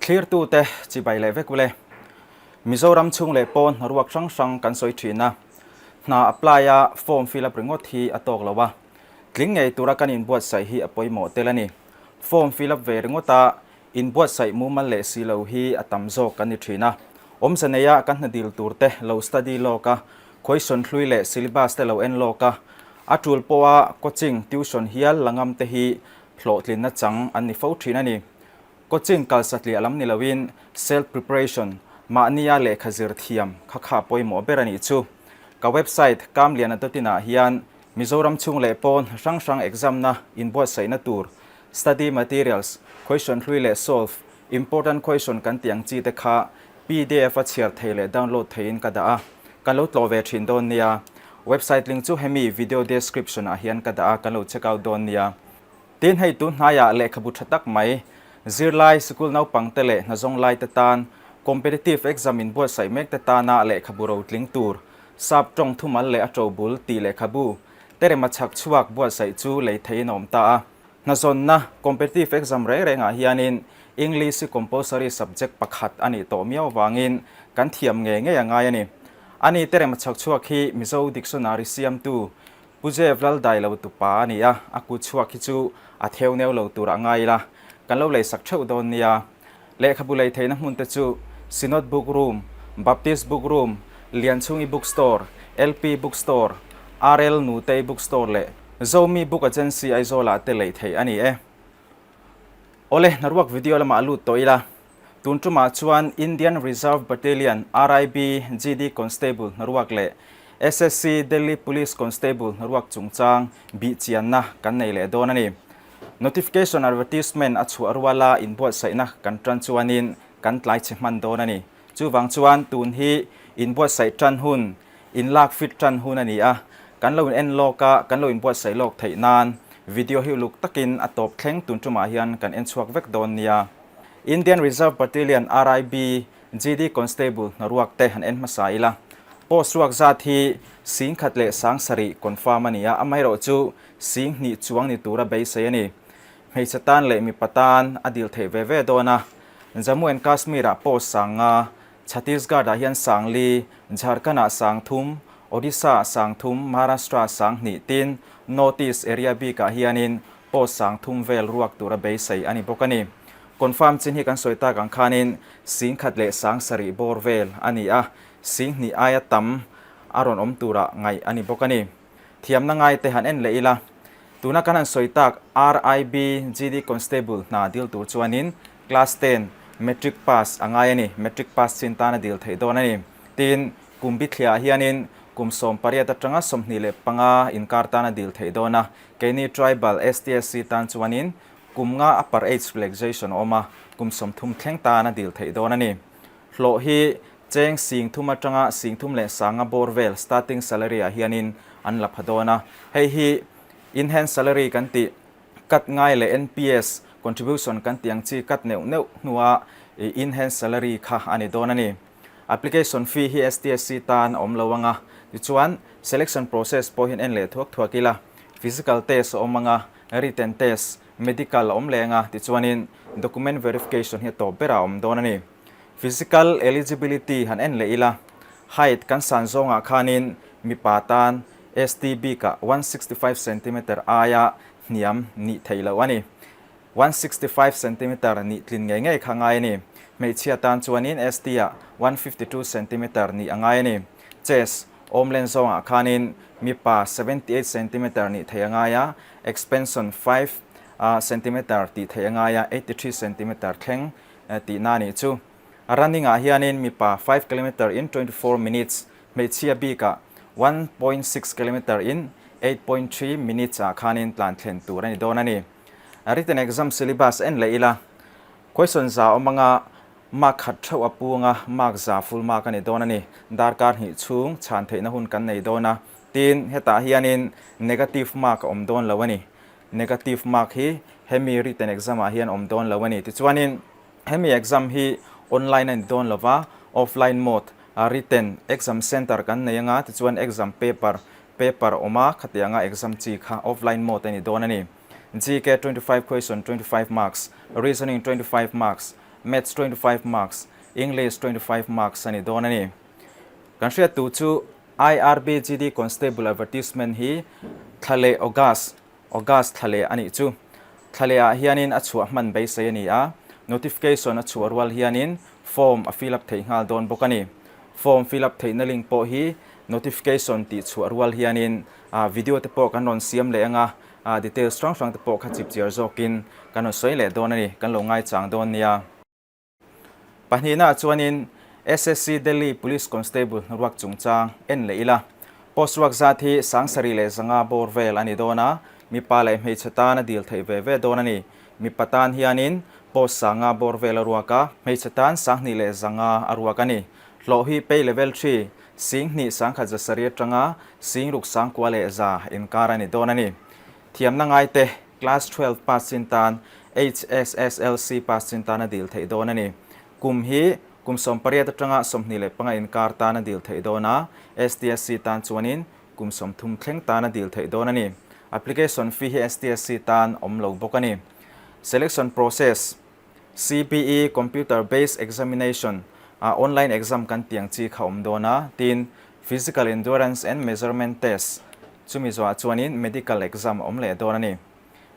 Thlirtute chibai leh vek ule. Mizoram chhung leh pawn hnaruak hrang hrang kan sawi thin a. Hna apply a form fill up ringawt hi a tawk lo a. Tling ngei tura kan inbuatsaih hi a pawimawh tel a ni. Form fill up ve ringawt a inbuatsaih mumal leh si lo hi a tam zawk kan ni thin a. Awmze neia kan hna dil tur te lo study lawk a, question hlui leh syllabus te lo en lawk a, a tul pawha coaching, tuition hial la ngam te hi hlawhtlinna chang an ni fo thin a ni. Coaching kal satliah lam ni loin self preparation, mahnia lehkha zir thiam kha kha pawimawh ber a nih chu. Ka website Kamliana dot in ah hian Mizoram chhung leh pawn hrang hrang exam na inbuatsaihna tur study materials, question hlui leh solve, important question kan tih ang chi te kha pdf a chhiar thei leh download theiin ka dah a, kan lo tlawh ve thin dawn nia. Website link chu hemi video description ah hian ka dah a, kan lo check out dawn nia. Tin, hei tun hnaiah lehkhabu tha tak mai, zirlai, sikul naupangte leh hnazawng laite tan, competitive exam inbuatsaih mekte tana lehkhabu rotling tur, sap tawng thumal leh a ṭobul tih lehkhabu, terema chhak chhuak buatsaih chu lei theiin a awm ta a. Hnazawnna, competitive exam reng rengah hianin English hi compulsory subject pakhat a nih tawh miau avangin kan thiam ngei ngei a ngai a ni. Ani terema chhak chhuak hi Mizo dictionary siamtu Pu Jeff Laldai lo tupa a ni a, a kut chhuak hi chu a theu neu lo tur a ngai ila, kan lo leisak theuh dawn nia. Lehkhabu lei theihna hmun te chu Synod Book Room, Baptist Book Room, Lianchhungi Book Store, LP Book Store, RL Nutei Book Store leh Zomi Book Agency Aizawlah te lei theih a ni e. Awle, hnaruak video lamah lut tawh ila. Tun tumah chuan Indian Reserve Battalion, RIB, GD Constable hnaruak leh SSC Delhi Police Constable hnaruak chungchang bihchianna kan nei leh dawn a ni. Notification advertisement a chhuah ruala inbuatsaihna kan tan chuanin kan tlai chhe hman dawn a ni. Chuvang chuan tun hi inbuatsaih tan hun, inlak fit tan hun a ni a, kan lo in en lawk a, kan lo inbuatsaih lawk theih nan video hi uluk takin a tawp thleng tun tumah hian kan en chhuak vek dawn nia. Indian Reserve Battalion, RIB, GD Constable hnaruak te han en hmasa ila. Post ruak zat hi 10,000 leh 7,000 confirm a ni a, amaherawhchu 2000 chuang ni tura beisei a ni. Hmeichhe tan leh mipa tan a dil theih ve ve dawn a. Jammu and Kashmir-ah post 5,000, Chhattisgarh-ah hian 4,000, Jharkhand-ah 3,000, Odisha-ah 3,000, Maharashtra-ah 2,000 tin North East area bikah hianin post 3,000 vel ruak tura beisei a ni bawk a ni. Confirm chin hi kan sawi tak ang khanin 10,000 leh 7,000 bawr vel a ni a, 20,000 aia tam a rawn awm tura ngaih a ni bawk a ni. Thiamna ngai te han en leh ila, tuna kan han sawi tak RIB GD Constable hna dil tur chuanin Class 10 Matric pass a ngai a ni, Matric pass chin tan a dil theih dawn a ni. Tin, kum bithliah hianin kum 18 atanga 25 inkar tan a dil theih dawn a, keini Tribal STSC tan chuanin kum nga upper age relaxation a awm a, kum 30 thleng tan a dil theih dawn a ni. Hlawh hi cheng 3000 atanga 3000 leh 5000 bawr vel starting salary ah hianin an la pha dawn a, hei hi enhanced salary kan tih cut ngai leh NPS contribution kan tih ang chi cut neuh neuh hnua enhanced salary kha a ni dawn a ni. Application fee hi STSC tan a awm lo ang a, tichuan selection process pawh hian en leh thuak thuak ila, physical test a awm ang a, written test, medical a awm leh ang a, tichuanin document verification hi a tawp berah a awm dawn a ni. Physical eligibility han en leh ila, height kan san zawngah khanin mipa tan ST bikah 165 centimeter aia hniam nih theih loh a ni. 165 centimeter nih tlin ngei ngei kha ngai a ni. Hmeichhia tan chuanin ST-ah 152 centimeter nih a ngai a ni. Chest, awm len zawngah khanin mipa 78 centimeter nih theih a ngai a, expansion 5 centimeter tih theih a ngai a, 83 centimeter thleng tihna a nih chu. Running ah hianin mipa 5 kilometer in 24 minutes, hmeichhia bikah 1.6 kilometer in 8.3 minutes ah khanin tlan thlen tur a ni dawn a ni. Written exam syllabus en leh ila, question za awm anga mark khat theuh a pu anga mark za full mark a ni dawn a ni. Darkar hnih chhung chhan theihna hun kan nei dawn a, tin hetah hianin negative mark a awm dawn lo a ni. Negative mark hi hemi written exam ah hian awm dawn lo a ni. Tichuanin hemi exam hi online a ni dawn lo va, offline mode written exam center kan nei anga tichuan exam paper paper awm a, khatianga exam chi kha offline mode a ni dawn a ni. GK 25 question 25 marks, Reasoning 25 marks, Maths 25 marks, English 25 marks a ni dawn a ni. Kan hriat tur chu IRB GD Constable Advertisement hi thla leh August, August thla leh a nih chu. Thla leh ah hianin a chhuah hman beisei a ni a, notification a chhuah rual hianin form a fill up theih nghal dawn bawk a ni. Form fill up theihna link pawh hi notification tih chhuah rual hianin video te pawh kan rawn siam leh ang a, details hrang hrang te pawh kha chipchiar zawkin kan rawn sawi leh dawn a ni, kan lo ngaichang dawn nia. Pahnihnaah chuanin SSC Delhi Police Constable hnaruak chungchang en leh ila. Post ruak zat hi 7500 bawr vel a ni dawn a, mipa leh hmeichhe tan a dil theih ve ve dawn a ni. Mipa tan hianin post 500 bawr vel a ruak a, hmeichhe tan 2100 a ruak a ni. Hlawh hi pay level 3, 2170 atanga 6100 inkar a ni dawn a ni. Thiamna ngaite, Class 12 pass chin tan HSSLC pass chin tan a dil theih dawn a ni. Kum hi kum 18 atanga 25 inkar tan a dil theih dawn a, STSC tan chuanin kum 30 thleng tan a dil theih dawn a ni. Application fee hi STSC tan awm lo bawk a ni. Selection process, CBE, Computer Based Examination, ah online exam kan tih ang chi kha awm dawn a, tin Physical Endurance and Measurement Test chumi zawhah chuanin Medical exam a awm leh dawn a ni.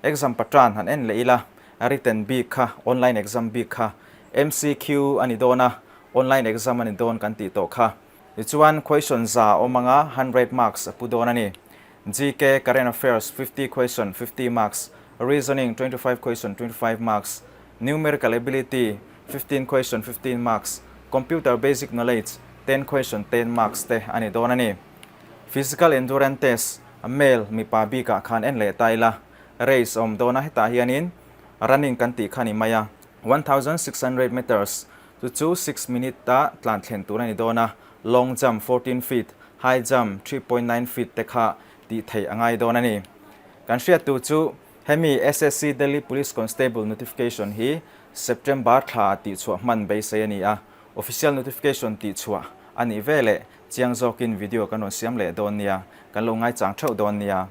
Exam patran han en leh ila, written bik kha, online exam bik kha MCQ a ni dawn a, online exam a ni dawn kan tih tawh kha. Tichuan question za a awm anga 100 marks a pu dawn a ni. GK, Current Affairs, 50 question, 50 marks, Reasoning, 25 question, 25 marks, Numerical Ability, 15 question, 15 marks, Computer Basic Knowledge, 10 question, 10 marks te a ni dawn a ni. Physical Endurance Test, Male, mipa bikah khan en leh ta ila, race a awm dawn a, hetah hianin running kan tih kha a ni mai a, 1600 meters, chu chu six minute a tlan thlen tur a ni dawn a, long jump 14 feet, high jump 3.9 feet te kha tih theih a ngai dawn a ni. Kan hriat tur chu hemi SSC Delhi Police Constable notification hi September thla tihchhuah hman beisei a ni a, official notification tihchhuah a nih veleh chiang zawkin video kan rawn siam leh dawn nia, kan lo ngaichang theuh dawn nia.